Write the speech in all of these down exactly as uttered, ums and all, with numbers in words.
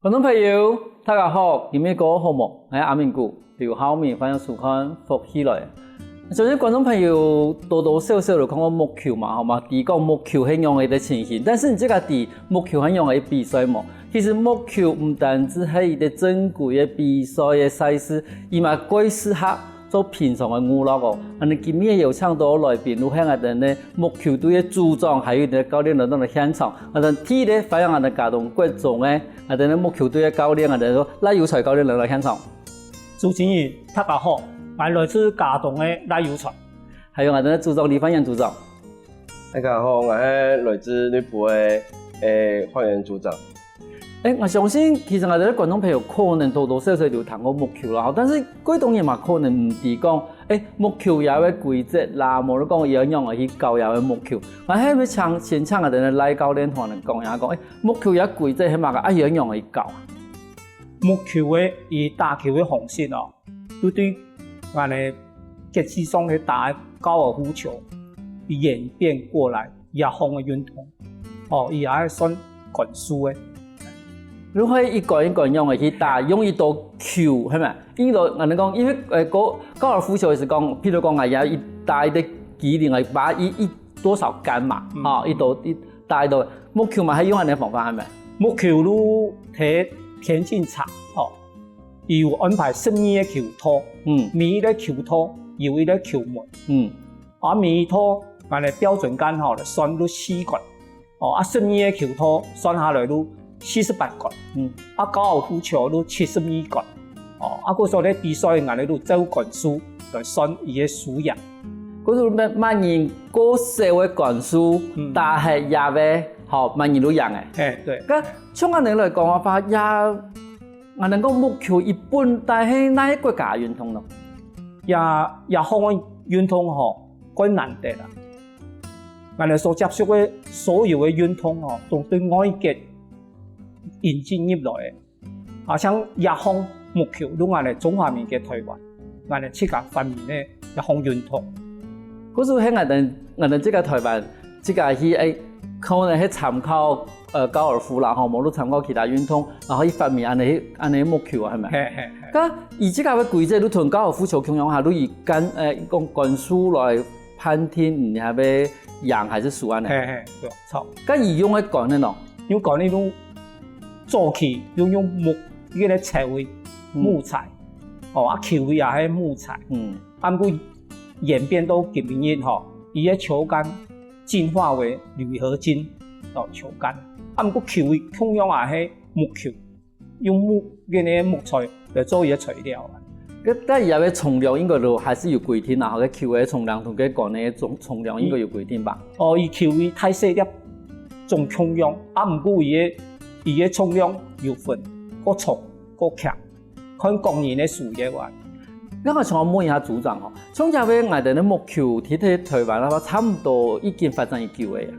觀眾朋友，大家好，今日過好無？𠊎係阿明牯，劉浩明，歡迎收看《福氣來了》。相信觀眾朋友多多少少都看過木球嘛，吼嘛，知講木球係仰仔个情形，但是你自家知木球係仰仔个比賽無？其實木球毋單只係一個正規个比賽个賽事，佢嘛蓋適合 做平常个娛樂哦。恁呢今日有請到來賓，就係𠊎兜呢木球隊个組長，還有𠊎兜教練來到了現場。𠊎兜第一個歡迎𠊎兜佳冬國中个，𠊎兜呢木球隊个教練，𠊎兜賴有才教練來到現場。主持人，大家好，𠊎來自佳冬个賴有才。還有𠊎兜呢組長李煥炎組長。大家好，𠊎係來自內埔个，誒，煥炎組長。 誒，𠊎相信其實𠊎兜个觀眾朋友可能多多少少有聽過木球啦，吼，但是蓋多人嘛可能毋知講，誒，木球這個規則啦，無論講佢愛仰仔去搞這個木球。𠊎係毋係請，先請𠊎兜个賴教練同𠊎兜講一下，講，誒，木球這規則係麼个，啊，佢愛仰仔去搞啊？木球个，佢打球个方式哦，就對𠊎兜國際上个打个高爾夫球演變過來， 這項个運動。哦，佢也係算捾樹个。你可以一捾一捾仰仔去打，用一兜球，係無？用一兜，𠊎兜講，因為，呃，高，高爾夫球係講，譬如講，哎呀，一打一個機靈，哎，把一，一多少桿嘛，嗯。啊，一兜，一打一兜，木球嘛，還用恁樣个方法，係無？木球就在田徑場，哦，佢有安排十二個球道，嗯。每一個球道有一個球門。嗯。 啊，每一道𠊎兜標準桿吼，來算就四桿。哦，啊，十二個球道算下來就四十八桿。嗯。啊，高爾夫球就七十二桿。哦，啊，故所咧比賽，𠊎兜就照桿數來算佢个輸贏。故所麼，麼人過少个桿數，嗯。打忒這個，吼，麼人就贏个。嘿，對。該像恁樣來講个話，這，𠊎兜講木球，佢本底係哪個國家个運動呢？這，這項个運動吼， 蓋難得啊。𠊎兜所接觸个所有个運動哦，都對外國引進入來个。啊，像這項木球，就𠊎兜中華民國台灣，𠊎兜自家發明个這項運動。故所係𠊎兜，𠊎兜自家台灣，自家去，誒，可能係參考，呃，高爾夫啦，吼，無就參考其他運動，然後去發明恁樣，恁樣木球啊，係無？嘿，嘿，嘿。該佢自家个規則，就同高爾夫球共樣下，就以桿，誒，講桿數來 判定你係會贏還係輸恁樣。嘿，嘿，對，著。該佢用个桿仔呢？用桿仔用早期用，用木，該個材料，嗯。木材。哦，啊，球也係木材。嗯。啊，毋過演變到今日吼，佢个球桿進化為鋁合金，哦，球桿。啊，毋過球共樣也係木球。 用木，用該個木材來做佢个材料啊。該，該佢个重量應該都還係有規定啊，吼，該球个重量同該桿仔个重，重量應該有規定吧？哦，佢球个大細粒總共樣，啊，毋過佢个，佢个重量有分，較重、較輕，看個人个需要啊。該𠊎想問一下組長吼，像這個𠊎兜个木球，在，在台灣个話，差毋多已經發展幾久个啊？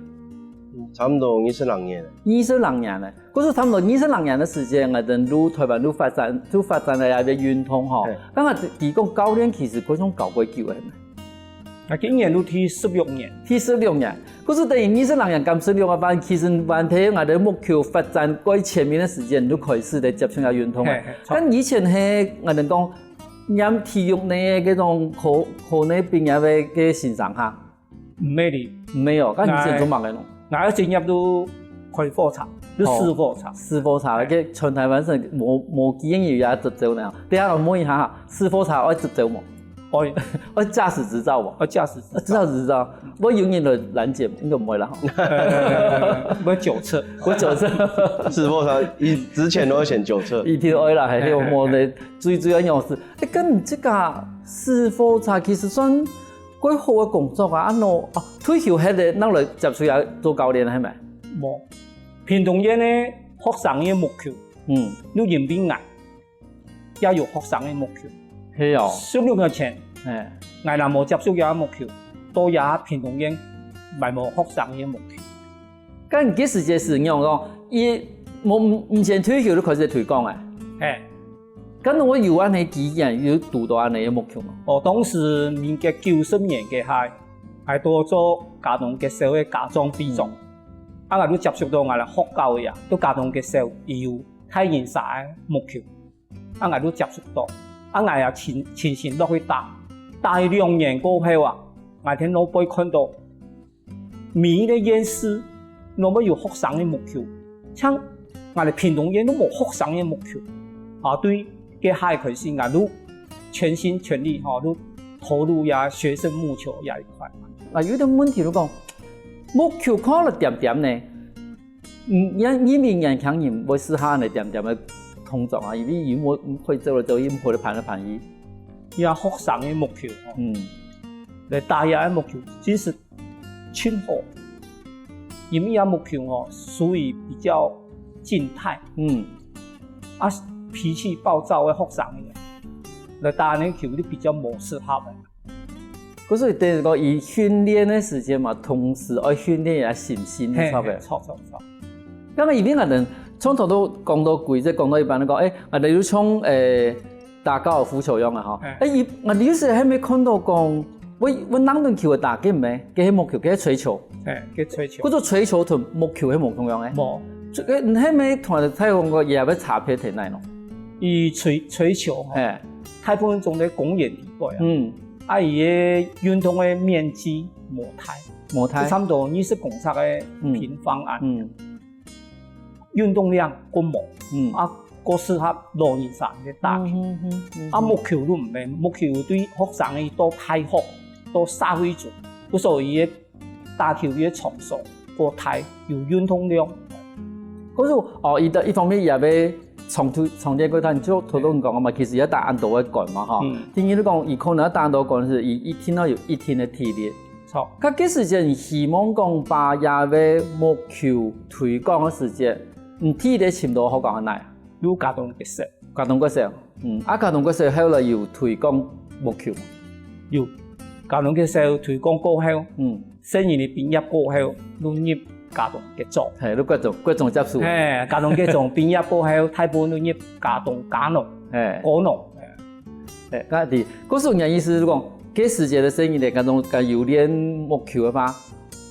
差毋多二十零年了。二十零年了。 故所差毋多二十零年个時間，𠊎兜就台灣就發展，就發展了這個運動吼。嘿。該𠊎知講教練其實過去搞幾久个呢？啊，今年就第十六年。第十六年。故所等於二十零年，敢十六年，其實還在𠊎兜木球發展蓋前面个時間，就開始來接觸這運動啊。嘿，嘿，著。但以前係𠊎兜講，念體育个該種科，科系畢業个，个先生哈。 毋係哩。毋係哦，該你以前做麼个呢？𠊎个職業就開火車，就駛火車。駛火車，該全台灣省無，無幾個人有這執照呢。等下𠊎問一下哈，駛火車愛執照無？愛。愛駕駛執照無？愛駕駛執照。駕駛執照，會有人來攔截無？應該毋會啦吼。呃，愛酒測。愛酒測。駛火車，佢之前都會先酒測。一定愛啦，還有無呢？最主要樣式。誒，該你這個駛火車其實算 蓋好个工作啊，恁樣，啊，退休忒了，正來接觸啊做教練係無？無。屏東縣个學生个木球，嗯。就因為𠊎，也有學生个木球。係哦。十六年前，嘿。𠊎若無接觸這木球，到這屏東縣，還無學生个木球。 該你該時節係仰講，佢無，毋，毋先退休就開始推廣啊？嘿。該你有恁樣个機緣，有堵到恁樣个木球無？哦，當時民國九十年該下，𠊎在做佳冬國小个家長會長。嗯。啊，𠊎就接觸到𠊎个學校个啊，在佳冬國小，佢有大人儕个目球，啊，𠊎都接觸到，啊，𠊎也親，親身落去打，打了兩年過後啊，𠊎在外背看到，每一個縣市，外背有學生个目球，像𠊎等屏東縣都無學生个目球，啊，對，該下開始，𠊎都全心全力，吼，都投入呀學生目球這一塊。啊，有一個問題就講，目球看了恬恬呢， 嗯，因，因為年輕人會適合恁樣恬恬个動作啊，因為佢毋會走來走去，毋會盤來盤去。這學生个目球吼，嗯。來打這个目球，其實盡好，因為這目球吼，屬於比較靜態，嗯。啊，脾氣暴躁个學生个，來打這球就比較無適合个。 故所等於講，佢訓練个時間嘛，同時愛訓練佢个心性，嘿，著个。嘿，著，著，著。該麼因為𠊎等從頭到講到規則，講到一半，講，欸，𠊎等有像，欸，打高爾夫球樣个吼。嘿。欸，佢，𠊎有時還無看到講，𠊎，𠊎拿等球个打，該毋係，該係目球，該係槌球。嘿，該槌球。故所槌球同目球係無共樣个。無。這个，你還無同大家講過，佢个差別在哪呢？佢槌，槌球吼，嘿。大部分種在公園地帶啊。嗯。 啊，佢个運動个面積無大，無大。就差毋多二十公尺个平方啊。嗯。運動量較無，嗯。啊，較適合老人家个打球。嗯，嗯，嗯，嗯。啊，目球就毋係，目球對學生个到大學、到社會中，故所佢个打球个場所較大，有運動量。故所，哦，佢个一方面也愛長途，長途過程，就頭先講个嘛，其實也打恁多个滾嘛，吼。嗯。第二，你講，佢可能打恁多滾，係佢一定愛有一定个體力。著。該，該時節，你希望講把這个目球推廣个時節，你第一个尋到好講个哪？有佳冬國小。佳冬國小，嗯，啊，佳冬國小後來有推廣目球。有，佳冬國小推廣過後，嗯。 細人仔畢業過後，就入佳冬國中。嘿，就國中，國中接觸。嘿，佳冬國中畢業過後，大部分就入佳冬佳農，嘿。高農。嘿，該係，故所𠊎意思係講，該時節个細人仔，該種，該有練目球个話，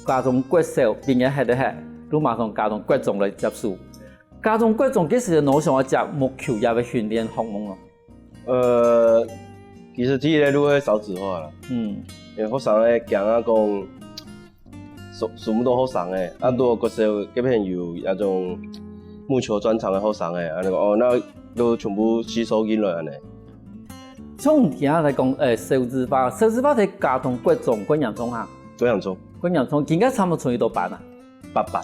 佳冬國小畢業忒个忒，就馬上佳冬國中來接觸。佳冬國中該時節，你想愛接目球這个訓練項目哦？ 呃，其實第一个就係少子化啦。嗯。因為學生會驚啊講，收，收毋到學生个，啊，嗯。如果國小該片有那種目球專長个學生个，啊，那個，哦，那就全部吸收進來恁樣。從你聽來講，呃，少子化，少子化在佳冬國中，恁嚴重哈？恁嚴重。恁嚴重，今个差不多賰幾多班啊？ 八班。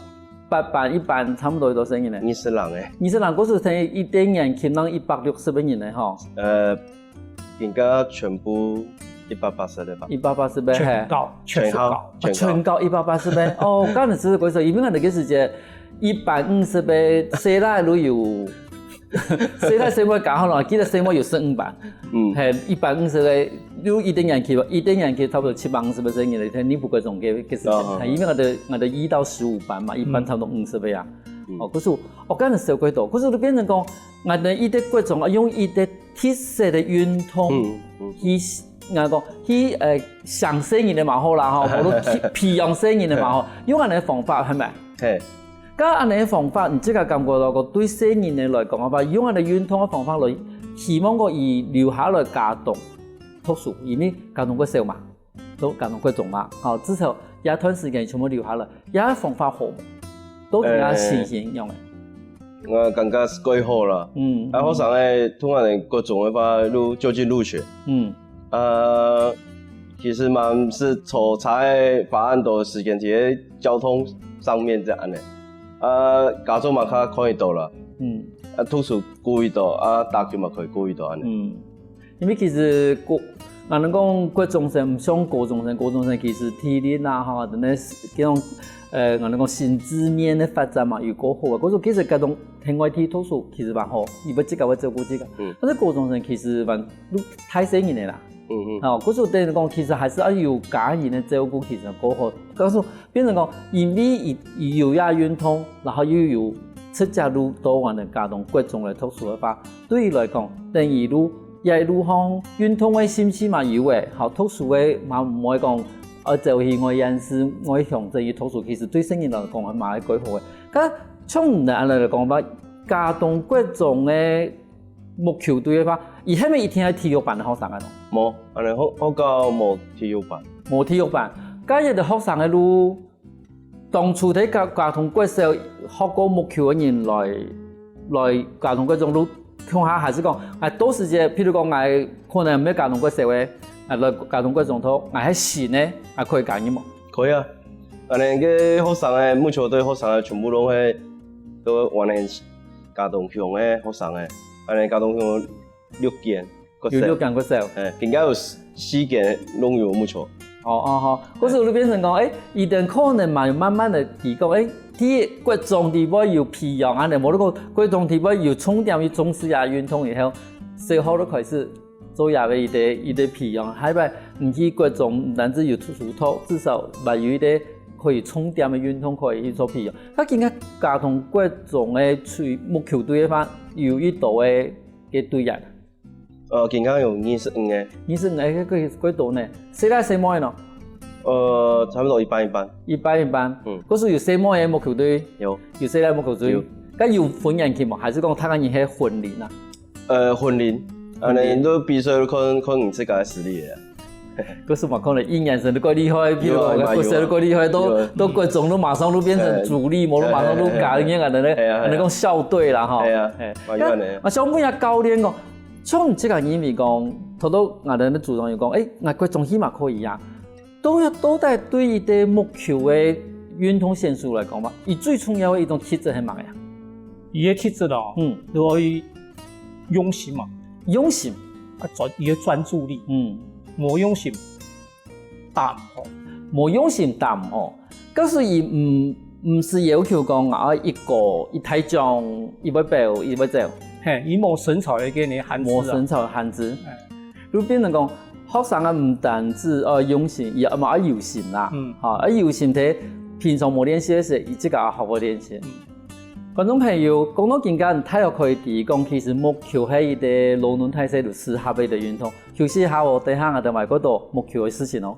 八班，一班差不多有幾多細人仔？二十人个。二十人，故所等於一个年級正一百六十个人仔吼。呃，應該全部一百八十个吧。一百八十个，嘿。全校，全校，啊，全校。全校一百八十个。哦，該恁樣係幾多？因為𠊎等該時節，一班五十个，細倈就有 細倈細妹加好了，記得細妹有十五班。嗯。嘿，一班五十个，有一个年級吧，一个年級差不多七百五十个細人仔，你不過總个，个時間，哦，哦，哦。嘿，因為𠊎等，𠊎等一到十五班嘛，一班差不多五十个啊。嗯。哦，可是，哦，該恁少幾多，可是就變成講，𠊎等一个國中啊，用一个特色个運動，嗯，嗯。去，𠊎講，去，呃， 想細人仔嘛好啦吼，無就培，培養細人仔嘛好，用恁樣个方法，係無？嘿。該恁樣个方法，你自家感覺到講，對細人仔來講个話，用恁樣運動个方法來，希望講佢留下來佳冬讀書，因為佳冬國小嘛，都佳冬國中嘛，吼，至少這段時間全部留下來，這方法好無？都同樣情形樣个。 𠊎感覺係蓋好啦。嗯。啊，學生个，通常个國中个話，就就近入學。嗯。啊，其實嘛，毋使坐車个花恁多時間，在交通上面這樣呢。啊，家長嘛較看得到啦。嗯。啊，讀書顧得到，啊，打球嘛可以顧得到恁呢。嗯。 因為其實國，𠊎等講國中生，毋像高中生，高中生其實體力啊，吼，等等，這種，呃，𠊎等講心智面个發展嘛，有較好啊。可是其實該種在外地讀書其實還好，佢會自家會照顧自家。嗯。但是高中生其實還，都大細人仔啦。嗯嗯。哦，可是等於講，其實還係愛有家人个照顧，其實較好。可是 變成講，因為佢，佢有這運動，然後又有直接入到𠊎等佳冬國中來讀書个話，對佢來講，等於就這一路項運動个興趣嘛有个，好讀書个嘛毋會講，呃，走去外縣市、外鄉這去讀書，其實對細人來講還蠻蓋好个。該像你等恁樣來講話，佳冬國中个木球隊个話，佢係毋係一定係體育班个學生啊？無，恁樣學，學校無體育班。無體育班，該有个學生个路，當初在佳，佳冬國小學過木球个人來，來佳冬國中路，共下還係講，哎，到時節，譬如講，哎，可能毋係佳冬國小个，啊，來佳冬國中讀，哎，係新个，啊，可以加入無？可以啊，恁樣个學生个，木球隊學生个全部都會，都玩个佳冬鄉个學生个，恁樣佳冬鄉六間國小。有六間國小。哎，今个有四間攏有木球。哦，哦，好。故所就變成講，哎，佢等可能嘛有慢慢个提供，哎，第一，國中地位有培養，恁樣，無論講國中地位有重點，有重視啊運動以後，小學就開始做這个一个，一个培養。下擺你去國中，毋單止有讀書讀，至少還有一个可以重點个運動可以去做培養。該今个佳冬國中个吹木球隊个話，有幾多个，个隊員？ 呃，今个有二十五个。二十五个，个，个，个多呢？細倈細妹呢？呃，差不多一半一半。一半一半。嗯。故所有細妹个木球隊，有。有細倈木球隊。有。該有分年級無？還係講大家人係混齡啊？呃，混齡。混齡。恁樣，你比賽看，看你自家个實力个啊。故所嘛，可能一年生都過厲害，比如講，有啊，有啊。國小都過厲害，都，有啊。都國中都馬上都變成主力，哎，無都馬上都加入恁樣个，哎，哎，哎，哎。恁樣講校隊啦，吼。哎呀，哎。嘛有恁樣。啊，想問一下教練哦， 像你自家認為講，頭頭𠊎等个組長有講，欸，𠊎國中起碼可以啊。到，到底對於這木球个運動選手來講嘛，佢最重要个一種特質係麼个啊？佢个特質哦，嗯。就愛用心嘛。用心。啊，專，佢个專注力。嗯。無用心， 打毋好。無用心打毋好。假使佢毋，毋係要求講啊，一個，一大獎，佢會跑，佢會走。嘿，佢無身材个限制啊。無身材限制。哎。就變成講，學生啊，毋單止愛用心，佢嘛愛有心啦。嗯。吼，愛有心，在平常無練習个時，佢自家也好好練習。嗯。觀眾朋友，講到今个，大家可以知講，其實木球係一個老嫩大細都適合个一個運動。 休息一下哦，等下𠊎兜還過多木球个事情哦。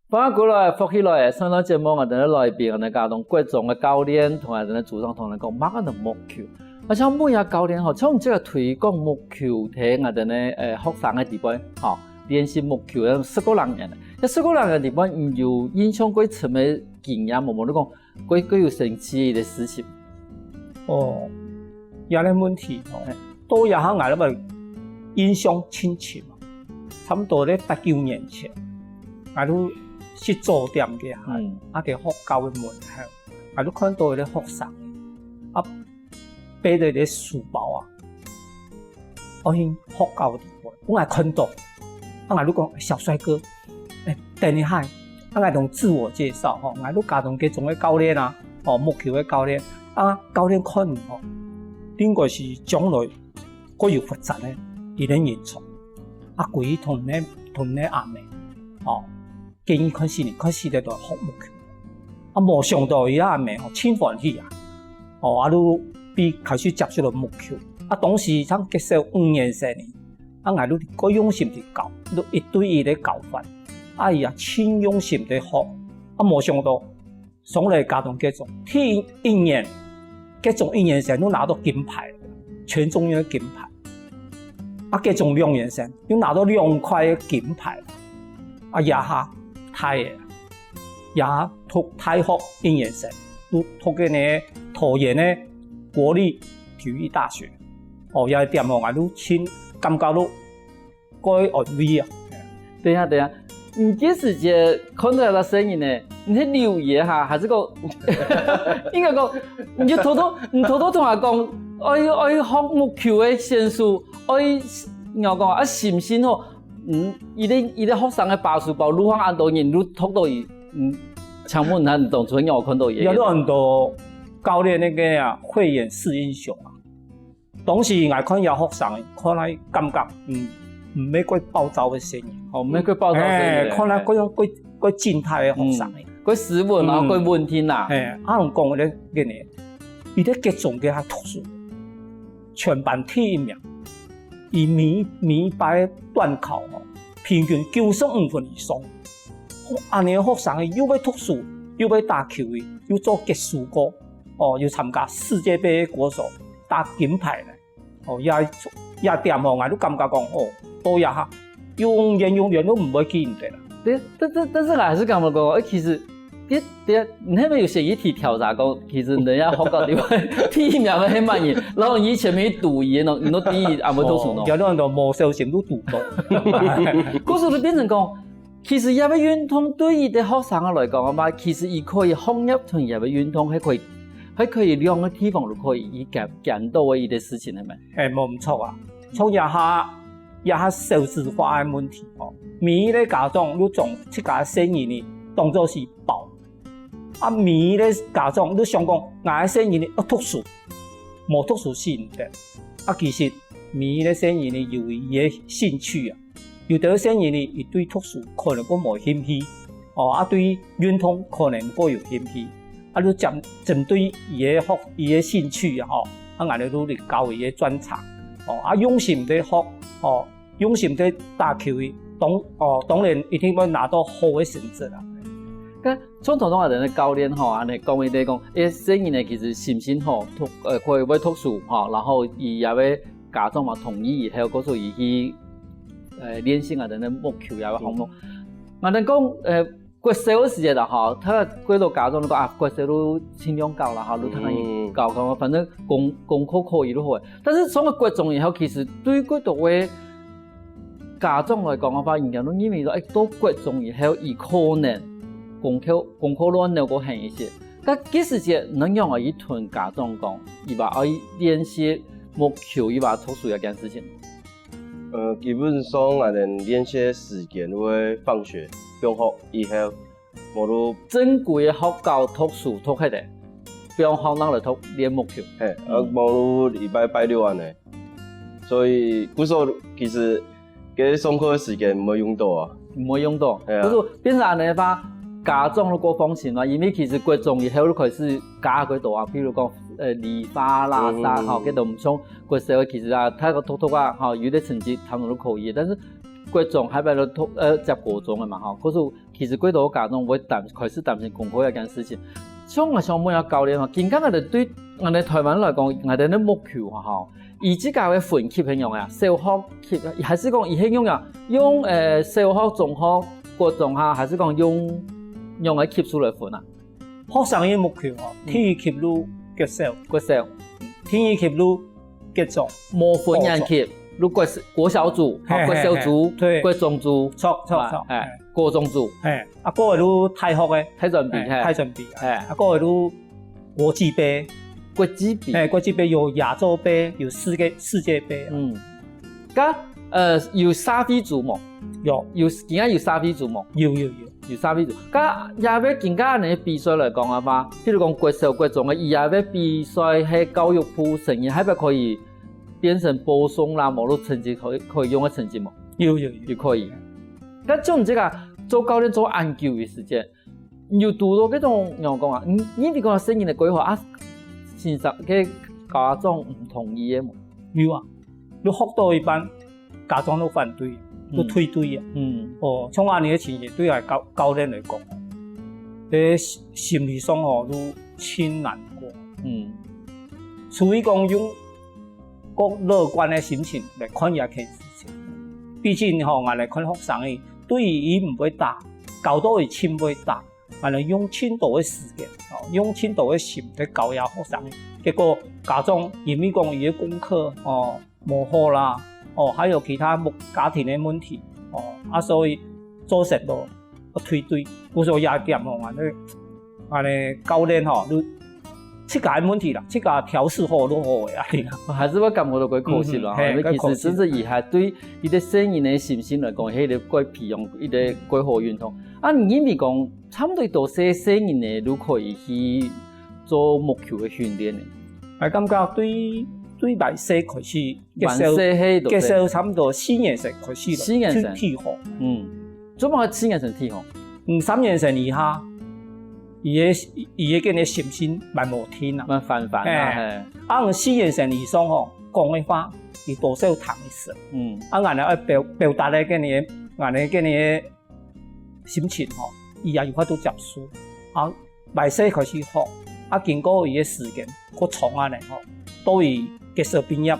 翻過來，福氣來，上到節目，𠊎兜个來賓，𠊎兜佳冬國中个教練，同𠊎兜个組長同𠊎兜講，麼个係木球。啊，想問一下教練吼，像你這個推廣木球，在𠊎兜个，呃，學生个裡背，吼，練習木球，十過零年了。這十過零年裡背，你有印象過深个經驗無？無你講，過，過有生趣个事情。哦，這個問題吼，嘿。到這下𠊎都印象盡深啊。 差不多咧八九年前，𠊎就去早點个下，嗯。啊，在學校个門口，𠊎就看到一個學生，啊，背著一個書包啊，愛去學校个地方，𠊎看到，啊，𠊎就講：「小帥哥，欸，等一下，啊，𠊎同自我介紹吼，𠊎就佳冬國中个教練啊，哦，木球个教練，啊，教練看你吼，應該是將來 過有發展个一個人才。」啊，歸去同你，同你阿姆，哦，建議開始呢，開始咧就學木球。啊，無想到佢阿姆吼，盡歡喜啊。哦，啊，就開始接觸了木球。啊，當時正國小五年生呢，啊，𠊎就過用心去教，就一對一个教法。啊，佢也盡用心去學。啊，無想到 上來佳冬國中，第一年，國中一年生就拿到金牌，全中運个金牌。啊，國中兩年生又拿到兩塊个金牌。啊，這下大个，這下讀大學一年生，就讀个呢，桃園个國立體育大學。哦，這點哦，𠊎就盡感覺到 該安慰啊。等一下，等一下，你這時節看到這個聲音呢，你係留意哈，還係講，應該講，你就偷偷，你偷偷同𠊎講，愛，愛學木球个選手，愛，你講啊，心情吼，嗯，佢个，佢个學生个把書包，路項恁多人，你讀到佢，嗯，請問下，你當初仰看到佢个？有很多教練那個啊，慧眼識英雄啊。 當時𠊎看這學生，看來感覺，嗯，毋係過暴躁个聲音。哦，毋係過暴躁个聲音。哎，看來過，過，過靜態个學生。嗯。个斯文啊，嗯。个穩定啊。嘿，啊，人講个个呢，佢在國中个下讀書，全班第一名，佢每每一擺段考哦，平均九十五分以上。哦，恁樣个學生又會讀書，又會打球，又做國手个，哦，又參加世界杯个國手，打金牌呢。 哦，這這點吼，𠊎就感覺講，哦，到這下永遠永遠都毋會記毋得啦。對，但但但是𠊎還是感覺講，誒，其實，對對，你係毋係有寫一題調查講，其實人家學校裡面第一名个係麼人，然後你前面一讀，你都你都第一，啊，無讀書喏。哦，有種都無小心都讀到。故所就變成講，其實這个運動對於个學生來講啊嘛，其實佢可以學業同這个運動係可以，係可以兩个地方都可以兼兼到个一个事情，係無？ 誒，無毋著啊。像這下這下少子化个問題吼，每一个家長都將自家个細人仔當做係寶，啊，每一个家長都想講，𠊎个細人仔愛讀書，無讀書死毋得。啊，其實每一个細人仔有佢个興趣啊，有兜細人仔佢對讀書可能會無興趣，哦，啊，對運動可能會有興趣。 啊，就針針對佢个學佢个興趣啊吼，啊，𠊎兜就去教佢个專長，哦，啊，用心个學，哦，用心个打球，當哦，當然一定會拿到好个成績啊。該像頭先𠊎兜个教練吼，恁樣講一个講，誒，細人仔其實心情好，讀呃，可以會讀書吼，然後佢也會家長嘛同意以後，告訴佢去呃練習啊等等木球呀項目。𠊎兜講呃 國小个時節啦吼，大家幾多家長都講啊，國小都盡量教啦吼，都同佢教，講反正功功課可以就好个。但是上了國中以後，其實對幾多个家長來講个話，人家都認為說，誒，到國中以後，佢可能功課功課亂了過狠一些。該該時節，你仰般去同家長講，佢話愛練習木球，佢話讀書這件事情？ 呃，基本上𠊎兜練習時間會放學、放學以後，無就正規个學校讀書讀忒个，放學正來讀練木球。嘿，啊，無就禮拜拜六恁樣。所以，故所其實該上課个時間毋會用到啊。毋會用到。係啊。故所變成恁樣个話，家長都較放心啊，因為其實國中以後就開始加幾多啊，譬如講，呃，理化啦、啥吼，該都毋像 國小个其實啊，大家讀讀啊，吼，有个成績差不多都可以，但是國中還無讀，呃，接高中个嘛，吼，故所其實幾多个家長會擔開始擔心功課這件事情。像𠊎想問下教練吼，今下𠊎兜對𠊎兜台灣來講，𠊎兜个木球吼，佢自家个分級係仰仔啊？小學級，還係講佢係仰仔啊？用呃小學、中學、國中哈，還係講用仰仔个級數來分啊？ 學生个木球吼，第一級就國小，國小，第二級就國中，無分年級，就國國小組，吼，國小組，對，國中組，著著著，誒，高中組，誒，啊，過後就大學个，大專杯，誒，大專杯，誒，啊，過後就國際杯，國際杯，誒，國際杯有亞洲杯，有世界世界杯，嗯，該呃有社會組無？有，有，今下有社會組無？有有有。 有社會組。該這位今下恁樣比賽來講个話，譬如講國小、國中个，佢這位比賽係教育部承認，係毋係可以變成保送啦，無就成績可以可以用个成績無？有有有。有可以。該像你這個做教練做恁久个時間，有堵到該種仰般講啊？你你比講細人个規劃啊，先生个家長毋同意个無？有啊，你學到一半， 家長都反對，都退隊啊。嗯，哦，像恁樣个情形，對𠊎教教練來講，在心理上吼都盡難過。嗯，所以講用較樂觀个心情來看這件事情。畢竟吼，𠊎來看學生个，對於佢毋會打，教到佢盡會打， 恁樣用盡多个時間，哦，用盡多个心去教這學生。結果家長因為講佢个功課，哦，無好啦，哦，還有其他屋家庭个問題，哦，啊，所以造成到退隊。故所這點吼，恁樣恁樣教練吼，就自家个問題啦，自家調適好就好个啊。還係會感覺到較可惜啦，嗯，嘿，因為其實真正佢還對佢个細人个心性來講，係一個較培養，一個較好運動。啊，你認為講 差毋多多細細人仔就可以去做木球个訓練呢？𠊎感覺對對還細開始，還細係多細？國小差毋多四年生開始了，四年生。就踢好。嗯，做麼个四年生踢好？嗯，三年生以下，佢个佢个个个心情蛮無定啊。蛮煩煩啊，嘿。嘿。啊，四年生以上吼，講个話，佢多少聽一息。嗯。啊，𠊎呢愛表表達个个个，𠊎个个个心情吼，佢也有法度接受。啊，慢慢開始學，啊，經過佢个時間，過長啊呢吼，到佢个時候畢業，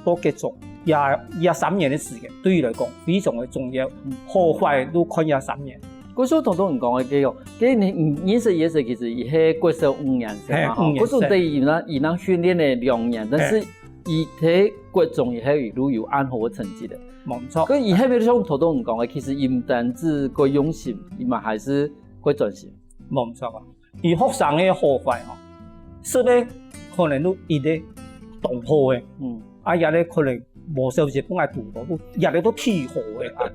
到結束，也也三年个時間，對佢來講非常个重要，好壞都看這三年。 故所頭頭你講个，該个，該你你認識佢个時，其實佢係國小五年生嘛，吼。嘿，五年生。故所對佢呢，佢呢訓練了兩年，但是嘿。佢在國中以後，佢都有恁好个成績个。無錯。該佢後尾像頭頭你講个，其實佢毋單止過用心，佢嘛還係過專心。無錯啊。佢學生个好壞吼，識个可能都一个當好个，嗯。啊，這个可能無小時分𠊎堵到，這个都忒好个啊。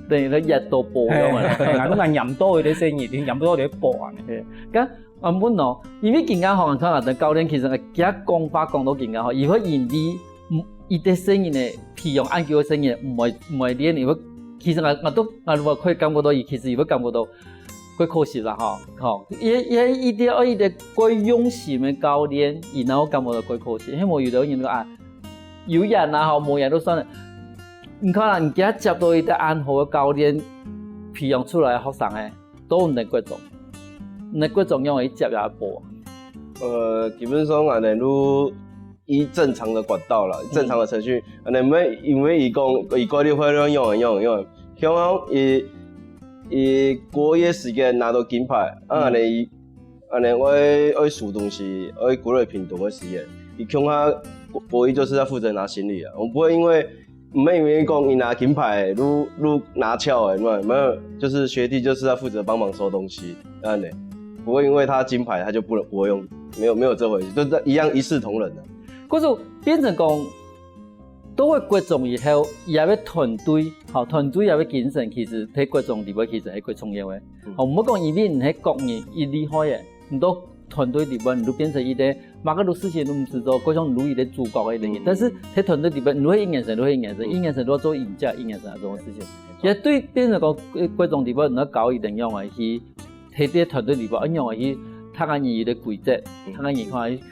等於佢壓到寶樣啊。嘿，𠊎都𠊎黏到个聲音，黏到个寶啊。嘿，該啊，問哦，因為今下吼，你看啊，等教練其實佢講話講到今下吼，佢會因為，嗯，佢个聲音呢，培養恁久个聲音，毋會毋會練，佢會，其實𠊎𠊎都𠊎如果可以感覺到，佢其實佢會感覺到，過可惜啦吼，吼，佢佢一定愛一个過用心个教練，佢然後感覺到過可惜，因為有个人講啊，有影啊吼，無影都算了。你看啊，你今下接到一个恁好个教練，培養出來个學生誒， 都毋得國中。你國中仰會接這步啊？呃，基本上恁呢都以正常的管道啦，正常的程序。恁呢毋會因為佢講，佢講你會用用用用，像講佢佢國一个時間拿到金牌，啊，恁呢佢恁呢愛愛收東西，愛歸來屏東个時間，佢恐怕國國一就是要負責拿行李啊。我們不會因為 毋係因為講佢拿金牌，就就拿翹誒，沒有沒有，就是學弟就是要負責幫忙收東西，恁呢，不會因為他金牌他就不能不會用，沒有沒有這回事，就一樣一視同仁的。故所變成講，到了國中以後，佢愛團隊，吼，團隊佢个精神其實在國中裡背其實係過重要个。嗯。吼，毋好講因為你係國人，佢厲害誒，你到團隊裡背，你就變成一個麼个事情都毋使做，過像你一個主角个人。嗯。但是在團隊裡背，你會一眼神，你會一眼神，嗯。一眼神都要做贏家，一眼神來做事情。沒錯。也對變成講，呃，國中裡背，你要教佢仰般去，在這團隊裡背，仰般去，大家人有个規則，嗯。大家人看去，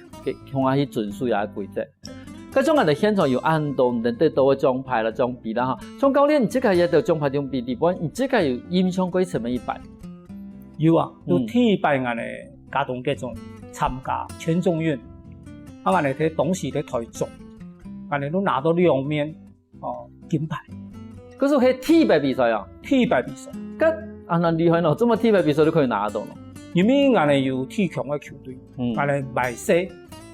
看去遵守這个規則。該種𠊎兜現場有恁多，你等得到个獎牌啦、獎杯啦，吼。像教練，你自家也得獎牌獎杯裡背，你自家有印象過什麼一擺？ 有啊，嗯。就第一擺𠊎兜佳冬國中參加全中運，啊，𠊎兜在當時在台中，𠊎兜都拿到兩面，哦，金牌。可是係第一擺比賽啊？第一擺比賽。該恁厲害呢，這麼第一擺比賽就可以拿到呢？因為𠊎兜有第一強个球隊，嗯。𠊎兜慢慢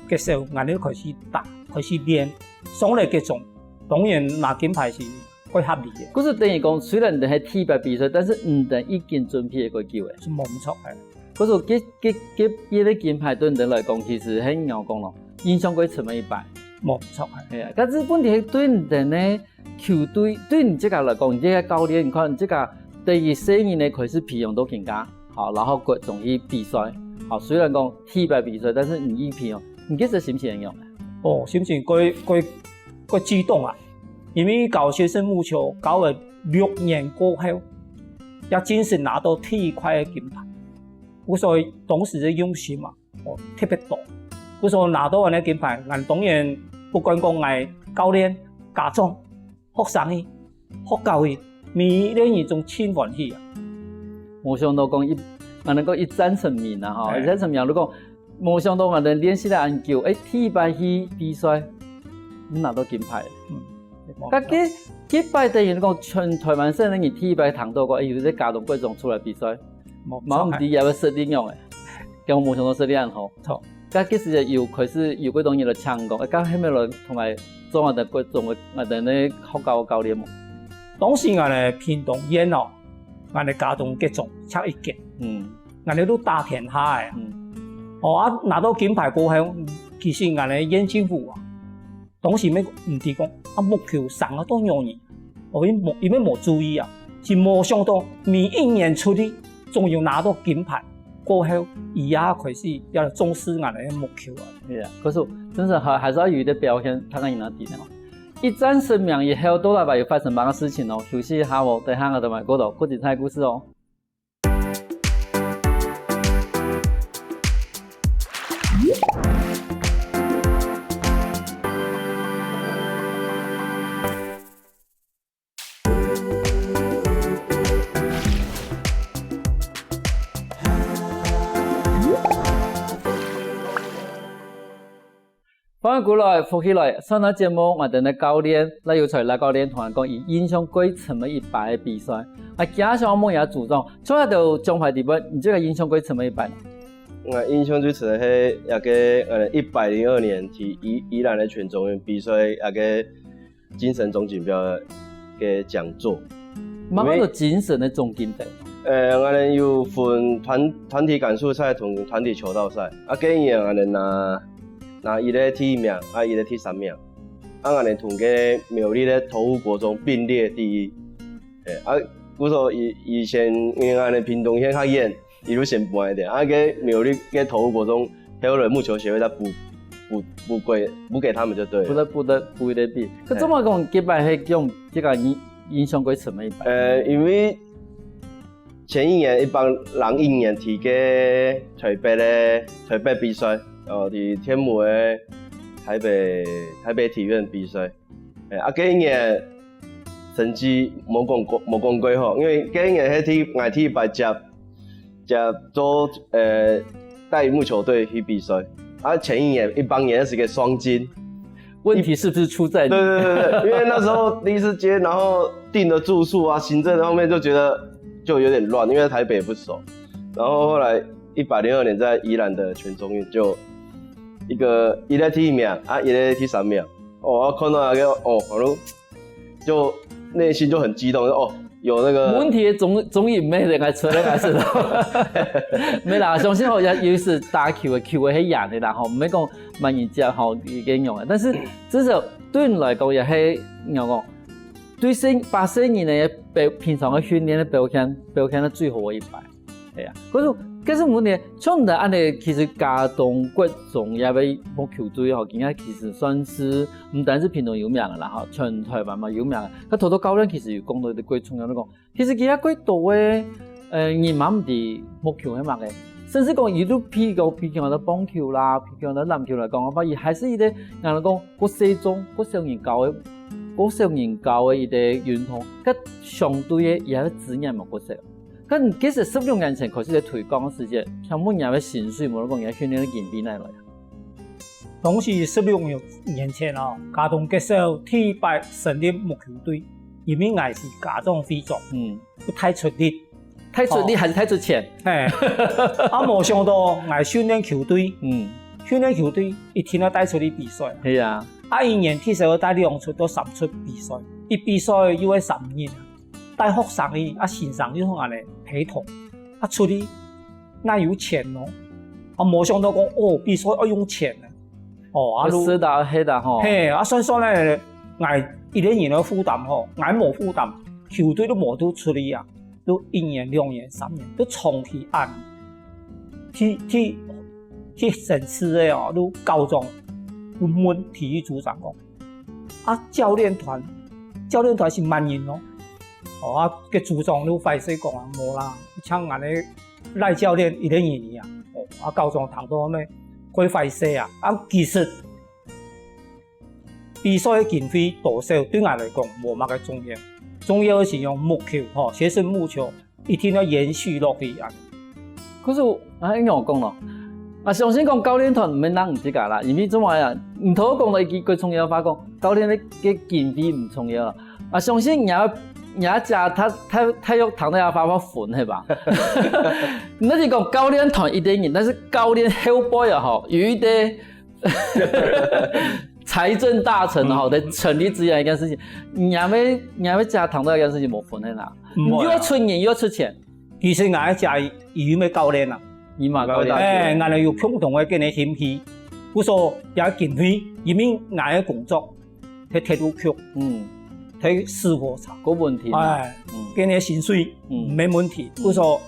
个時候，𠊎兜開始打，開始練，上來國中，當然拿金牌係 會合理个。故所等於講，雖然你等係第一擺比賽，但是你等已經準備過久个。係無毋著个。故所這這這這個金牌對你等來講，其實係仰講咯，印象過深个一擺。無毋著个。係啊，但是問題係對你等呢，球隊，對你自家來講，你這個教練，你看你自家對於細人仔開始培養到今下，好，然後過轉去比賽，好，雖然講第一擺比賽，但是你已經培養，你這時心情仰？哦，心情過過過激動啊！ 因為教學生木球教了六年過後，也正式拿到第一塊个金牌。故所當時个用心啊，哦，特別多。故所拿到恁个金牌，𠊎當然不管講𠊎教練、家長、學生仔、學校仔，每一個人都盡歡喜啊。無想到講一，恁樣講一戰成名啊，吼，嘿。一戰成名，如果 無想到𠊎兜練習了恁久，誒，第一擺去比賽，拿到金牌。嗯，該該該擺等於講全台灣省人第一擺聽到講，誒，有這佳冬國中出來比賽，無毋知也會實力樣誒，講無想到實力恁好。著。該該時節有開始有幾多人來請講，誒，該後尾來同𠊎做𠊎兜國中个𠊎兜个學校个教練無？當時𠊎兜屏東縣哦，𠊎兜佳冬國中才一屆。嗯。 𠊎兜都打天下个啊。嗯。哦，啊，拿到金牌過後，其實𠊎兜縣政府啊，當時乜毋知講，啊，木球生啊到仰仔，哦，因為無因為無注意啊，係無想到每一年出去，總有拿到金牌。過後，佢也開始也重視𠊎兜个木球啊。對啊，可是真是還還是要有一個表現，大家贏到底呢。一戰成名以後，到底有發生麼个事情哦？休息一下哦，等下𠊎兜還過多更精彩个故事哦。歡迎歸來，福氣來，上段節目𠊎等个教練賴有才賴教練同𠊎講，佢印象最深个一擺个比賽。啊，今日想問一下組長，除了在獎牌底背，你這個印象最深个一擺呢？𠊎印象最深个係該個，呃，一百零二年在宜，宜蘭个全中運比賽，該個精神總錦標个講座。麼个叫精神个總錦標？呃，𠊎等有分團，團體桿手賽同團體柔道賽。啊，該年𠊎等拿，拿一個第一名，啊，一個第三名。啊，𠊎等同該苗栗个頭屋國中並列第一。欸，啊，故所以，以前因為𠊎等屏東縣較遠，一路先搬一點。啊，該苗栗个頭屋國中，後來木球協會再補，補，補給，補給他們就對了。補得，補得，補得比。可這麼講，這擺係用這個印，印象最深个一擺。呃，因為前一年，一百零一年在該台北个，台北比賽，哦，在天母个台北，台北體院比賽。欸，啊，該一年成績無講過，無講過好，因為該一年係第，𠊎第一擺接，接做，呃，帶木球隊去比賽。啊，前一年，一百年是個雙金。問題是不是出在你？對，對，對，對，因為那時候第一次接，然後訂的住宿啊、行政方面就覺得就有點亂，因為台北也不熟。然後後來一百零二年在宜蘭的全中運，就一個，一個第一名，啊，一個第三名。哦，啊，看到那個，哦，好像就內心就很激動，哦，有那個問題總，總也沒人來承認，還是？沒啦，相信吼，也，有時打球个，球个係贏个啦，吼，毋係講麼人接吼，一個樣个。但是至少對你來講，也係，仰講，對細，把細人个表，平常个訓練个表現，表現得最好个一擺。 係啊，可是，可是問題，像你等恁呢，其實佳冬國中這個木球隊吼，今下其實算是毋單是屏東有名个啦吼，全台灣嘛有名个。該頭頭教練其實有講到一個最重要个講，其實今下幾多个，呃，人嘛毋知木球係麼个，甚至講佢都譬如講，譬如講到棒球啦，譬如講到籃球來講个話，佢還係一個，人講，較細眾，較少人教个，較少人教个一個運動，該相對个，佢个資源嘛較少。 該其實十六年前開始个推廣个時節，請問你个薪水，無論講你个訓練个經費哪來啊？當時十六年前哦，佳冬國小第一擺成立木球隊，因為𠊎係家長會長，嗯，有大出力，大出力還係大出錢？嘿，啊，無想到𠊎訓練球隊，嗯，訓練球隊一定愛帶出去比賽，係啊，啊，一年至少愛帶兩出到三出比賽，一比賽又愛三日。 帶學生去，啊，先生就同𠊎等陪同，啊，出去，哪有錢哦？啊，無想到講，哦，比賽愛用錢呢。哦，啊，就係啦，係啦吼。嘿，啊，算算咧，𠊎一個人个負擔吼，𠊎無負擔，球隊都無得出去啊，都一年、兩年、三年，都長期恁，去，去，去審視个哦，都高中，都問體育組長講， 啊，教練團，教練團係麼人哦？哦，啊，該組長就壞勢講啊，無啦，像𠊎个賴教練一個人啊，哦，啊，高中談到咩，怪壞勢啊，啊，其實比賽个經費多少對𠊎來講無麼个重要，重要个係用木球吼，學生木球 一定愛延續落去啊。可是𠊎恁樣講咯，𠊎相信講教練團毋係單淨你自家啦，因為做麼个啊？你頭講到一句最重要个話，講教練个，个經費毋重要啦。𠊎相信你也，你也知大，大，大約談到个話，話分係吧？你係講教練團一個人，但是教練後背啊吼，有一個 財政大臣吼，在成立之前一件事情，你還沒，你還沒加談到一件事情無分个啦，毋會啊。你又要出人又要出錢。其實𠊎个家己有咩教練啊？你嘛教練。哎，𠊎等有共同个个人興趣，故所也經費，因為𠊎个工作，在鐵路局，嗯，在駛火車，个問題嘛，哎，嗯，个人薪水，嗯，無問題，嗯，故所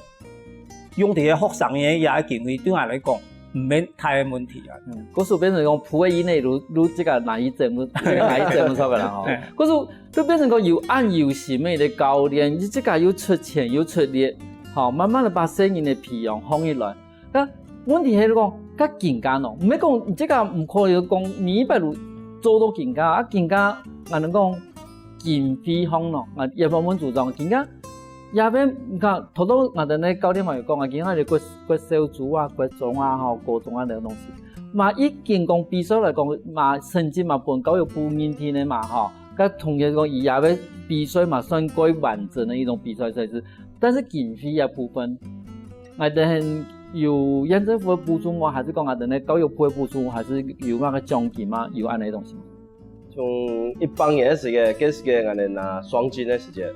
用這个學生个也个經費，對𠊎來講，毋免大个問題啊。嗯，故所變成講，鋪个以內，如，如這個難以整，如這個難以整出來啦吼。故所就變成講有恁有心个一個教練，你自家又出錢又出力，吼，慢慢个把細人个培養放起來。該問題係講，該更加咯，毋係講你自家毋可以講每一擺都做到更加，啊，更加，𠊎等講， 經費項咯，𠊎也問問組長，今下這片，你看，頭頭𠊎等个教練嘛有講啊，今下个國，國小組啊、國中啊、吼、高中啊，這个東西，嘛已經講比賽來講，嘛成績嘛分教育部認定个嘛吼，該同學講佢這个比賽嘛算較完整个一種比賽賽事，但是經費个部分，𠊎兜還有縣政府个補助無？還係講𠊎兜个教育部个補助，還係有麼个獎金嘛？有恁呢个東西？從一八年个時節，該時節𠊎兜拿雙金个時節，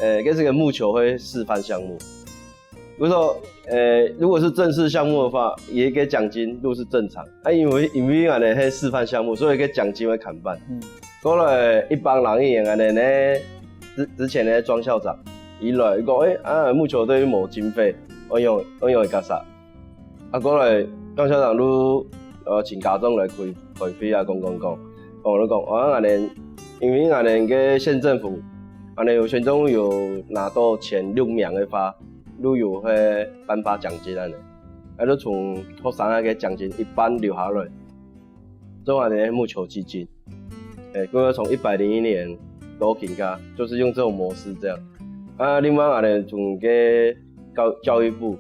呃，該時節木球會示範項目。 比如說，呃，如果是正式項目的話，有一個獎金都是正常。啊，因為，因為𠊎兜係示範項目，所以該獎金會砍半。嗯。過來一般人个，𠊎兜呢，之，之前个莊校長，佢來講，欸，啊，木球隊無經費，愛仰，愛仰會較少。啊，過來莊校長就，呃，請家長來開，開會啊，講講講，講就講，啊，𠊎兜，因為𠊎兜个縣政府，𠊎兜有縣政府有拿到前六名个話， 就有會頒發獎金恁呢。啊，就從學生个獎金一半留下來，做𠊎兜个木球基金。欸，故所從一百零一年到今下，就是用這種模式這樣。啊，另外𠊎兜從該教，教育部，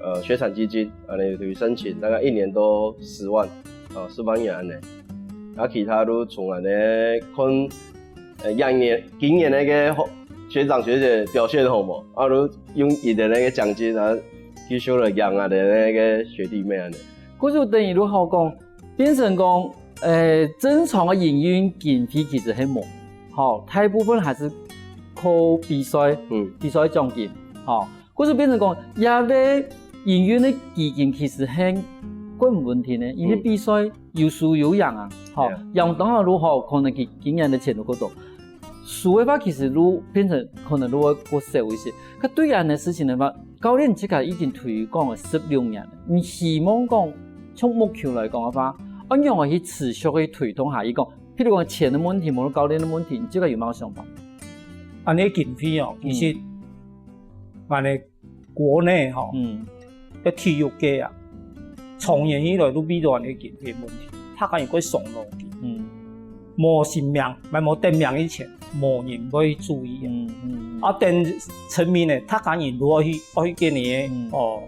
呃，學產基金，𠊎兜有去申請，大概一年都十萬，呃，十萬元恁呢。啊，其他就從𠊎兜看 呃，仰年，今年个學，學長學姐表現好無？啊，就用佢兜个獎金，啊，繼續來養𠊎兜个學弟妹恁呢。故所等於就好講，變成講，呃，正常个營運經費其實係無，吼，大部分還係靠比賽，嗯。比賽獎金，吼。 故所變成講，這个營運个基金其實係較毋穩定个，因為比賽有輸有贏啊，吼，贏當然就好，可能佢今年个錢就較多。輸个話，其實就變成可能就會較少一些。該對恁呢事情个話，教練自家已經推廣了十六年了，你希望講，從目前來講个話，仰般去持續去推動下去講，譬如講錢个問題，無論教練个問題，你自家有麼个想法？恁呢經費哦，其實，嗯。恁呢 國內吼，嗯。个體育界啊，長年以來都遇到恁个經費問題，大家人會傷腦筋。嗯。無性命，乜無得名以前，無人會注意啊。嗯，嗯，嗯。啊，等成名呢，大家人都愛去，愛去跟你个，嗯。哦，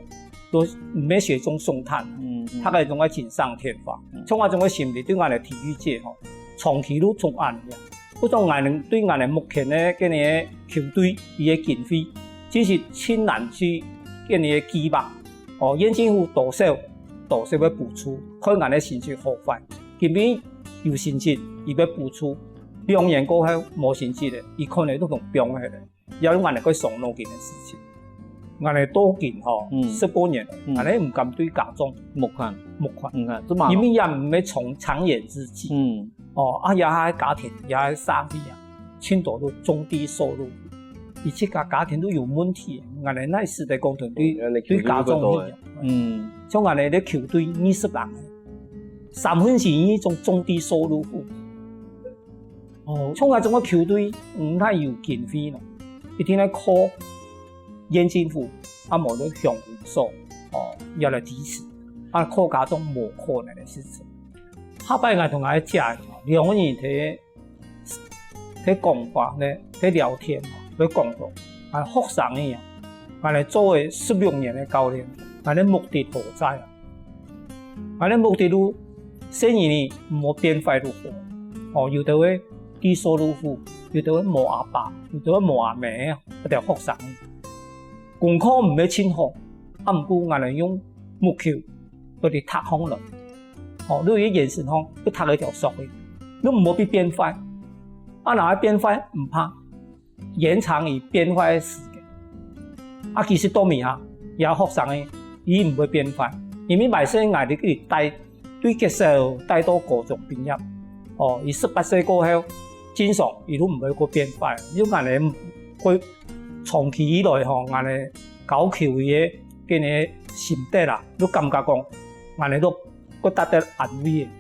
都毋係雪中送炭啊，嗯，嗯。大家都愛錦上添花。嗯。像𠊎這種个心理，對𠊎个體育界吼，長期都做恁樣。 故所𠊎兜對𠊎兜目前个該个球隊，佢个經費，其實盡難去該个計劃。哦，縣政府多少，多少會補助，看𠊎兜成績好壞。今年有成績，佢會補助；兩年過後無成績个，佢可能都放放下了。 也有恁呢个傷腦筋个事情。𠊎兜到今吼，嗯。十多年了，嗯。𠊎兜毋敢對家長募款。募款。嗯，啊，做麼个？因為也毋係長，長遠之計。嗯。哦，啊，也係家庭，也係社會啊，盡多都中低收入，佢自家家庭都有問題，𠊎兜哪使得講對，嗯，恁呢對家長去啊？球隊會多欸。嗯。像𠊎兜个球隊二十人，三分之一種中低收入戶。 哦。像𠊎這種个球隊，毋太有經費咯，一定愛靠縣政府，啊，無就鄉公所，哦，也來支持，啊，靠家長無可能个事情。下擺𠊎同𠊎个姐兩個人在，在講話呢，在聊天，在講到，啊，學生个啊，𠊎來做个十六年个教練，𠊎个目的何在啊？ 𠊎个目的就，細人仔毋好變壞就好。哦，有兜个低收入戶，有兜个無阿爸，有兜个無阿姆啊，該兜學生。功課毋係盡好，啊，毋過𠊎兜用木球，佢兜讀項了。哦，你有一個眼神吼，佢讀一條索个，你毋好去變壞。啊，若愛變壞，毋怕。 延長佢變壞个時間。啊，其實到尾啊，這學生仔，佢毋會變壞，因為麼个𠊎兜佢帶，對國小帶到高中畢業。哦，佢十八歲過後，正常佢都毋會過變壞。因為𠊎兜過長期以來吼，𠊎兜教球佢个，个个心得啦，都感覺講，𠊎兜都過值得安慰个。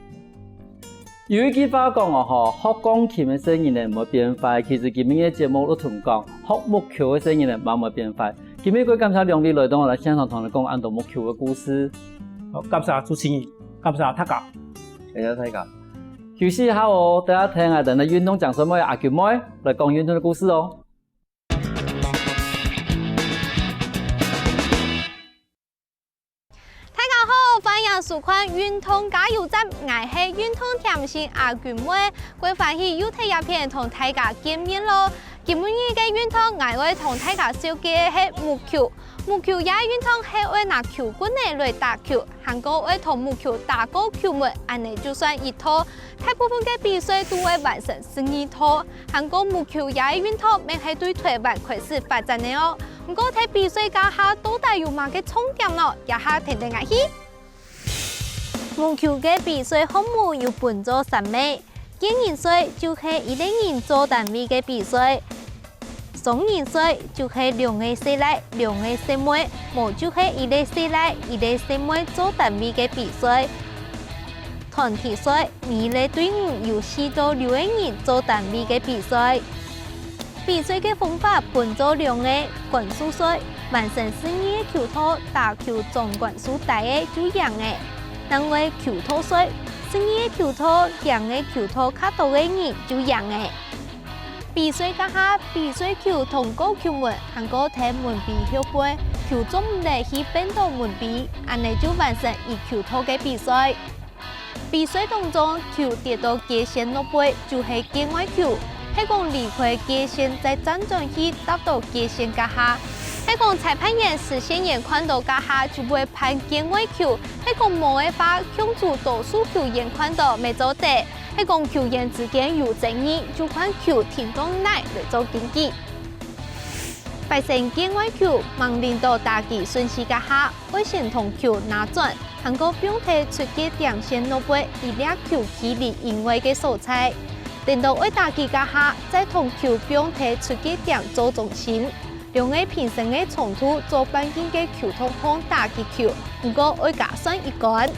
有一句話講哦吼，學鋼琴个細人仔毋會變壞，其實今晡日个節目就同講，學木球个細人仔嘛毋會變壞。今晡日感謝兩位來到𠊎个現場同𠊎講恁多木球个故事。好，感謝主持人，感謝大家。感謝大家。休息一下哦，等下聽𠊎兜个運動講師妹阿菊妹來講運動个故事哦。 大家好，歡迎收收看運動加油站，𠊎係運動甜心阿君妹，蓋歡喜又在這片同大家見面囉。今晡日个運動，𠊎愛同大家紹介个係木球。木球這運動係愛拿球棍仔來打球，還過愛同木球打過球門，恁仔就算一套。大部分个比賽都會完成十二套，還過木球這運動乜係對臺灣開始發展个哦。毋過在比賽該下到底有麼个重點呢？這下跈等𠊎去。 木球个比賽項目有分做三類，個人賽就係一個人做單位个比賽，雙人賽就係兩個細賴、兩個細妹，無就係一個細賴、一個細妹做單位个比賽。團體賽，每個隊伍有四到六個人做單位个比賽。 比賽个方法分做兩個：桿數賽，完成十二個球套，打球中桿數低个就贏个。另外球套賽，十二個球套，贏个球套較多个人就贏个。比賽該下，比賽球通過球門，還過在門邊後背，球撞毋得去拚到門邊，恁仔就完成一球套个比賽。 比賽當中，球跌到界線外背，就係界外球；係講離開界線再輾轉去踏到界線該下；係講裁判員視線遠看到該下，就會判界外球；係講無个話，共主多數球員看到乜做得；係講球員之間有爭議，就看球停到哪來做根據。發生界外球，吂輪到打擊順序該下， 愛先同球拿轉，還過放在出界點線外背一粒球距離以外个所在。等到愛打擊該下，再同球放在出界點做中心。兩個平行个長度做半徑个球套項打擊球，毋過愛加算一桿。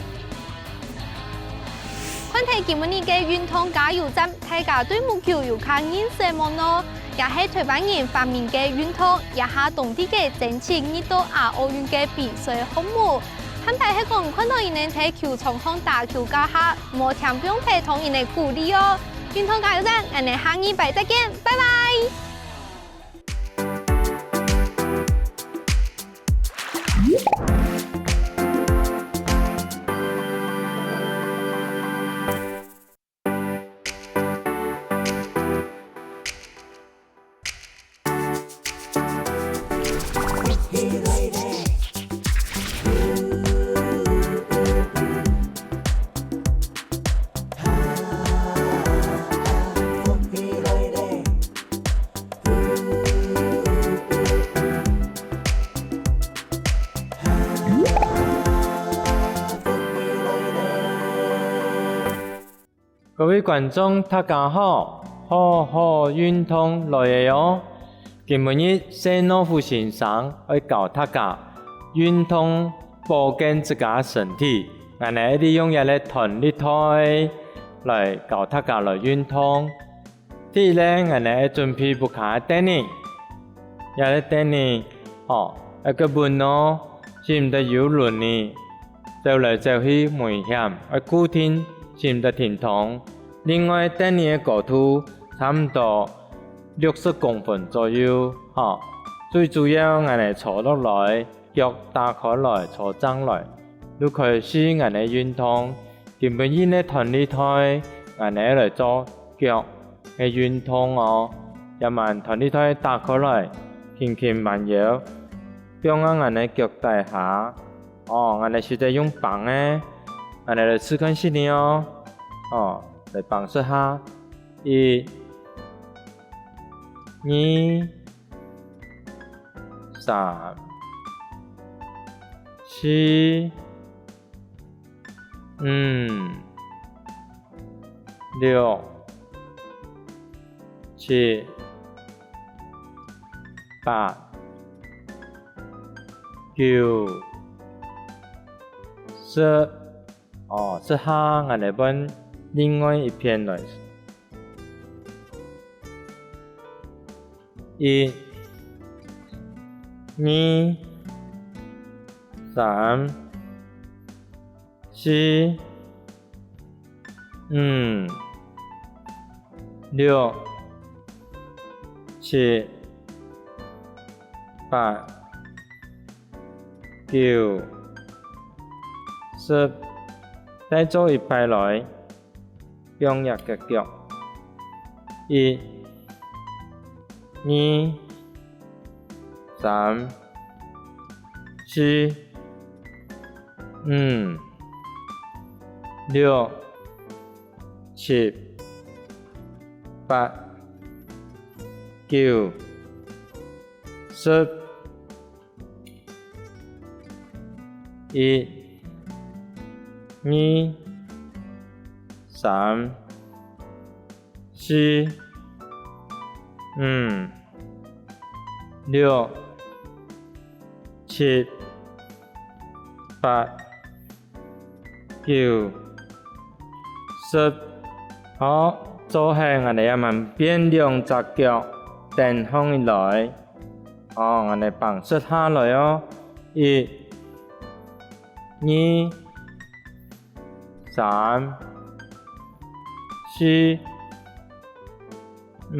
看忒今晡日个運動加油站，大家對木球有較認識無呢？也係臺灣人發明个運動，這下當在爭取入到亞奧運个比賽項目。下擺係講看到佢等在球場項打球該下，莫聽放忒同佢等鼓勵哦！運動加油站，𠊎等下二擺再見，拜拜！ 各位觀眾，大家好！好好運動來了哦！今晡日謝諾夫先生愛教大家運動保健自家身體。𠊎等利用這個彈力帶來教大家來運動。 第一呢，𠊎等愛準備屋下个凳仔。這個凳仔，吼，愛較穩哦，使毋得有輪仔，走來走去危險，愛固定，使毋得停動。另外，凳仔个高度差毋多六十公分左右，吼。最主要𠊎等坐落來，腳打開來，坐正來，就開始𠊎等運動。 今晡日个彈力帶，𠊎等來做腳个運動哦。這滿彈力帶打開來，輕輕彎腰，放啊𠊎等腳底下。哦，𠊎等使得用挷个，𠊎等來試看試呢哦。哦，來挷十下，一、二、三、四、 五、六、七、八、九、十。哦，十下，𠊎來換另外一片來。 一、二、三、四、五、六、七、八、九、十、再做一擺來，放這隻腳。一、二、三、四、五、六、七、八、九、十。一、二、三、四、五、六、七、八、九、十。好，做好，𠊎兜這滿變兩隻腳，跈䟘起來。哦，𠊎兜放十下來哦。一、二、三、四、五、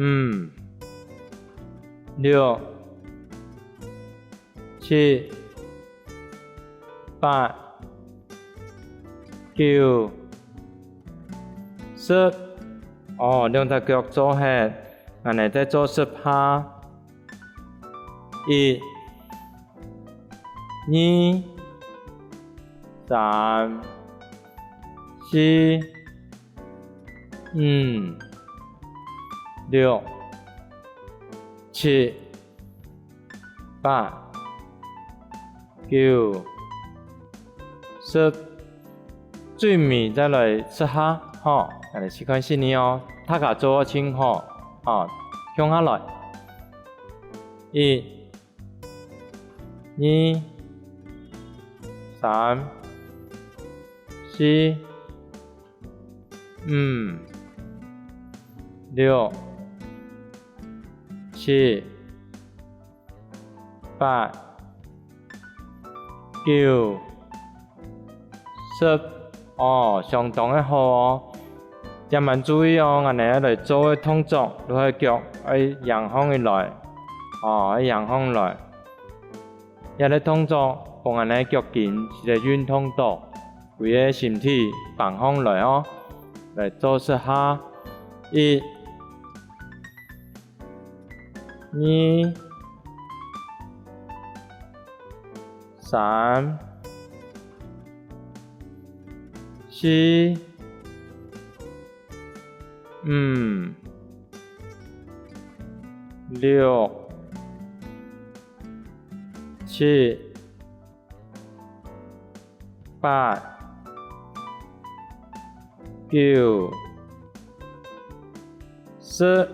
六、七、八、九、十。哦，兩隻腳做好，𠊎兜再做十下。一、二、三、四、五、六、七、八、九、十。最尾再來十下，吼，𠊎兜試看試呢哦，大家做得盡好，吼，共下來。一、二、三、四、五、六、七、八、九、十。哦，相當个好哦。這滿注意哦，𠊎兜愛來做个動作，就係腳愛䟘䟘起來，哦，愛䟘䟘來。這个動作分𠊎兜个腳筋就係運動到，歸个身體放䟘來哦。來做十下，一、二、三、四、五、六、七、八、九、十。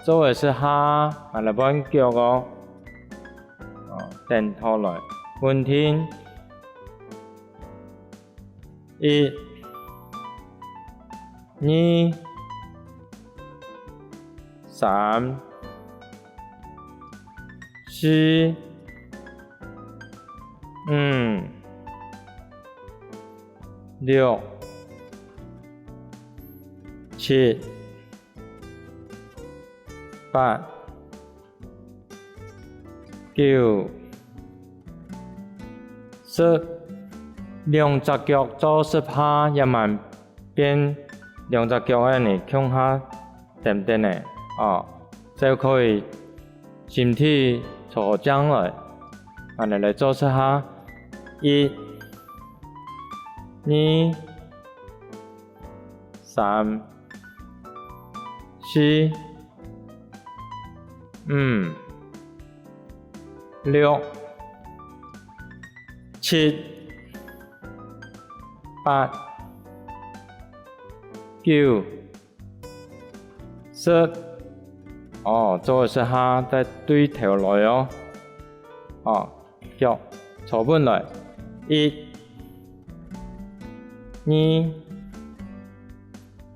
做个十下，𠊎來換腳哦。哦，跈䟘來，穩定。一、二、三、四、五、六、七、八、九、十。兩隻腳做十下，也蠻變兩隻腳恁呢共下跈等呢，哦，就可以身體坐好正來。恁呢來做十下，一、二、三、四、五、六、七、八、九、十。哦，做十下再對頭來哦。哦，腳坐穩來，一、二、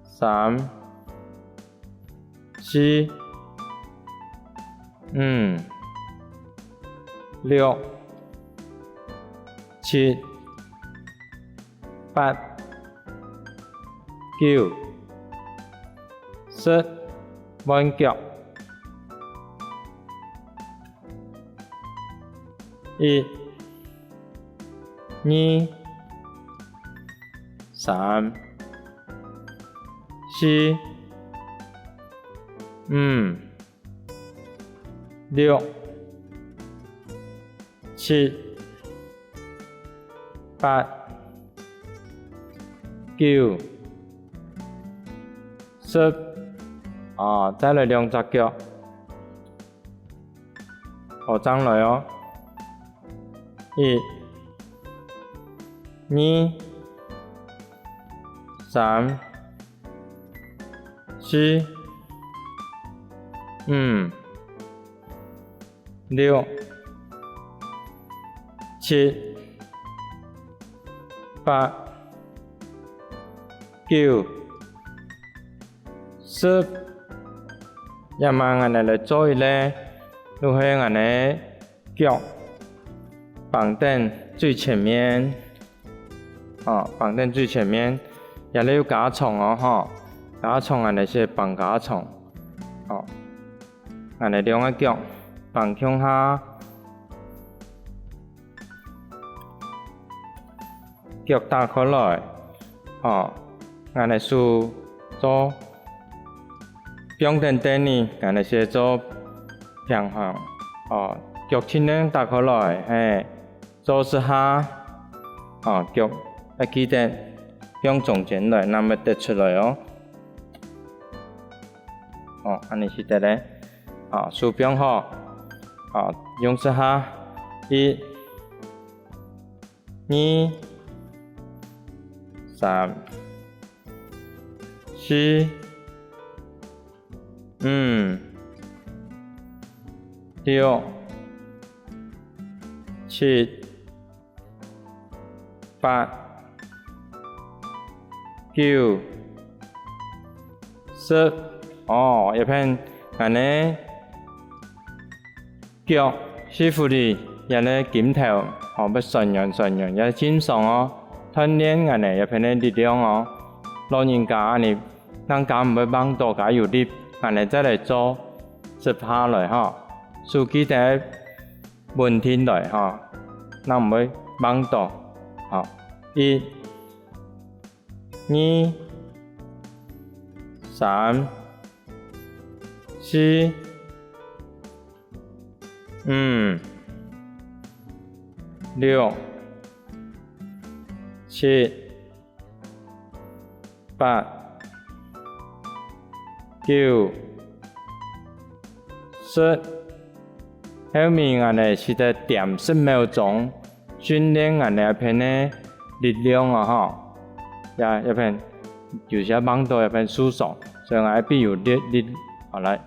三、四、五、六、七、八、九、十，換腳。一、二、三、四、五、六、七、八、九、十。哦，再來兩隻腳。 好，正來哦。一、二、三、四、五、六、七、八、九、 十。這下𠊎等來做一個，就係𠊎等腳放等最前面，哦，放等最前面，這個有加長哦，吼，加長𠊎等係放加長，哦，𠊎等兩個腳放共下。 腳打開來，吼，𠊎等手做放等凳仔，𠊎等先做平衡，吼，腳盡量打開來，係，做十下，吼，腳愛記得放中間來，正會得出來哦。哦，恁仔就得了。 好，手放好，好，用十下，一、二、三、四、五、六、七、 八、九、十。哦，這片恁仔，腳係扶在這個筋頭，吼，會旋轉旋轉，也盡爽哦，鍛鍊𠊎等這片个力量哦。老人家恁仔，人家毋會吂著，較有力，𠊎等再來做十下來吼，手記得 穩定來吼，正毋會吂著。好，一、二、三、四、五、六、七、 八、九、十。後面𠊎等試著恬十秒鐘，訓練𠊎等這片个力量哦吼。這，這片有時吂著這片受傷，所以𠊎愛比有力，力。好，來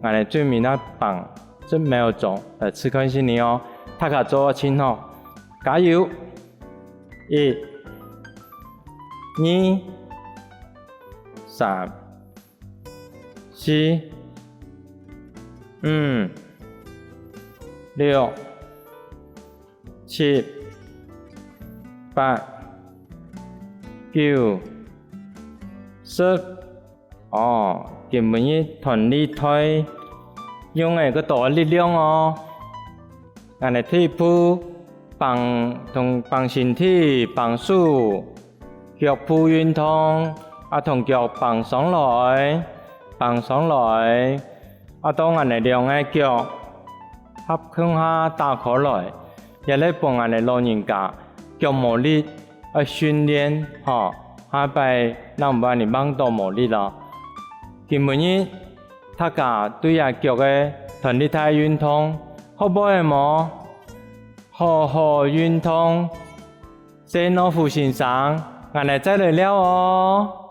，𠊎等最尾再放十秒鐘，來試看試你哦。大家做得盡好，加油！ 一、二、三、四、五、六、七、八、九、十。 哦，今晡日團體愛用个較多个力量哦。𠊎等第一步，放，同，放身體，放手，腳步運動，啊，同腳放上來，放上來，啊，到𠊎等兩個腳 合共下打開來，這係分𠊎等老人家腳無力愛訓練，吼，下擺正毋會恁仔吂著無力囉。今晡日大家對這腳个彈力帶運動，學會了無？好好運動，承諾胡先生，𠊎等再來尞哦。